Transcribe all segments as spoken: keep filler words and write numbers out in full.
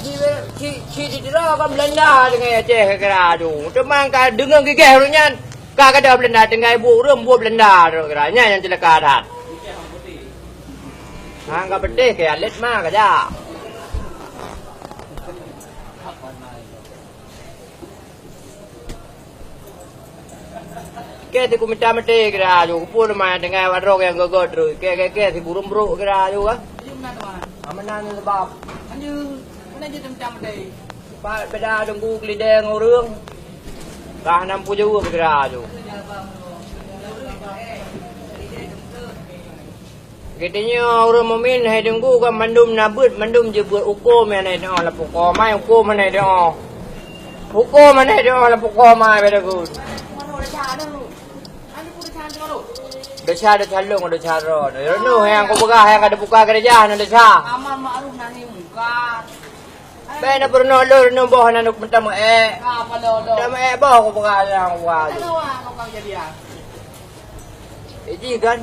Ci, ci, ci didroe kan Belanda deungon Aceh kira tu. Teuma ka deungon gigeh ureueng nyan. Ka kada Belanda tinggai buet ureueng buet Belanda tu kira. Nyan nyang ceulaka that. Hang ka beuteh ke alet ma ka jak. Kèe siku mita maté kira aju, kupue teuma tinggai wadrong nyang geugot terus. Kèe, kèe, kèe siburung brok kira aju kah? Amanah ni sebab. Anjing, mana je teuntang maté? Pat beda dengku kelideng ureueng. Kah nam pujeuweub kira aju. Geutanyoe ureueng mukmin hai teungku kan mandum na beuet, mandum jeuet beuet hukôm nyang na doa lam pukoe mai, hukôm nyang na doa. Hukôm nyang na doa lam pukoe mai pada gun. Desya, desya lôn, desya droe. Renung nyang kupeugah nyang ka teubuka geureuja na desya. Amar ma'ruf nahi mungkar. Bèk na peurunoe lôn, runoe boh na nuk meutameuék. Meutameuék boh kupeugah nyang kupeugah. Iji kan?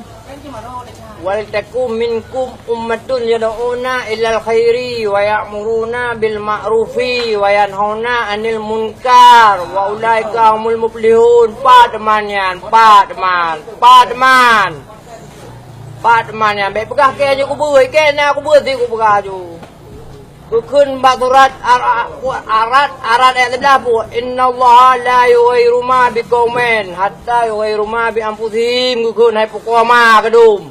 Wal takum minkum ummatun yad'una ilal khairi wa ya'muruna bil ma'rufi wa yanhauna 'anil munkar wa ulaika humul muflihun. Pat teuma nyan, pat teuma, pat teuma. Pat teuma nyan, bèk peugah kèe nyoe kubeue, kèe na kubeue si kupeugah aju. Geukheun bak surat Ar-, Ar-, Ar-Ra'd, Ar-Ra'd ayat siblaih pue, "Innallaha la yughayyiru ma biqaumin hatta yughayyiru ma bi anfusihim," geukheun hai pukoe ma keudum.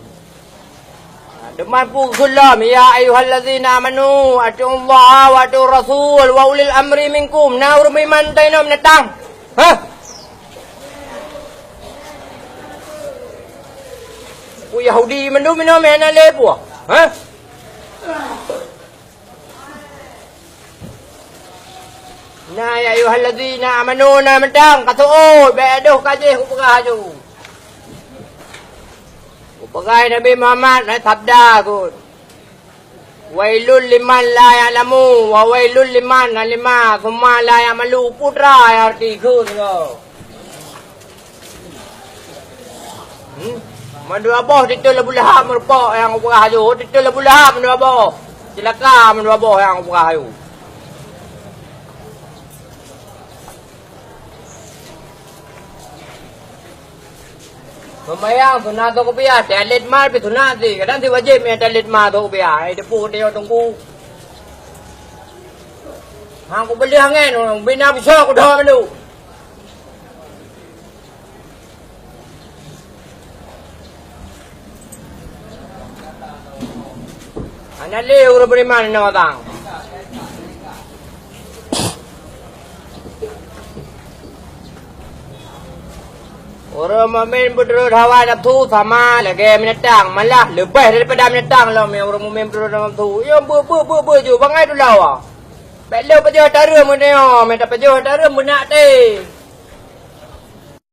Teuma pue geukheun lom, "Ya ayyuhallazina amanu, atiullaha wa atiur rasul wa ulil amri minkum." Na ureueng meuiman ta inong binatang. Hah? Pue Yahudi mandum inong meunan lé pue? Hah? Na, ya ayyuhallazina amanu na mantong, ka seuôt, bèk deuh ka jih kupeugah aju. Kupeugah Nabi Muhammad na sabda kheun, "Wailul liman la ya'lamu, wa wailul liman alima, summa la ya'malu." Putra nyang arti kheun nyoe. Hmm? Mandua boh titeul Abu Lahab meureumpok nyang kupeugah aju. Titeul Abu Lahab mandua boh. Ceulaka mandua boh nyang kupeugah aju. Seumayang sunat atau kupiah, talet ma pih sunat si. Kadang si wajéb mé talet ma atau kupiah. Ai depu dia tunggu. Hang kubeuleuh angén, bina bisoe kudhô mandum. Hana lé ureueng beriman inong watang. Ureueng mukmin peuturot hawa nafsu sama lagèe binatang, malah leubeh daripada binatang lom nyang ureueng mukmin peuturot hawa nafsu. Nyoe beu, beu, beu, beu ju bangai tulawa. Bèk lé pajoh tareuem meunyoe, mita pajoh tareuem beunak teh.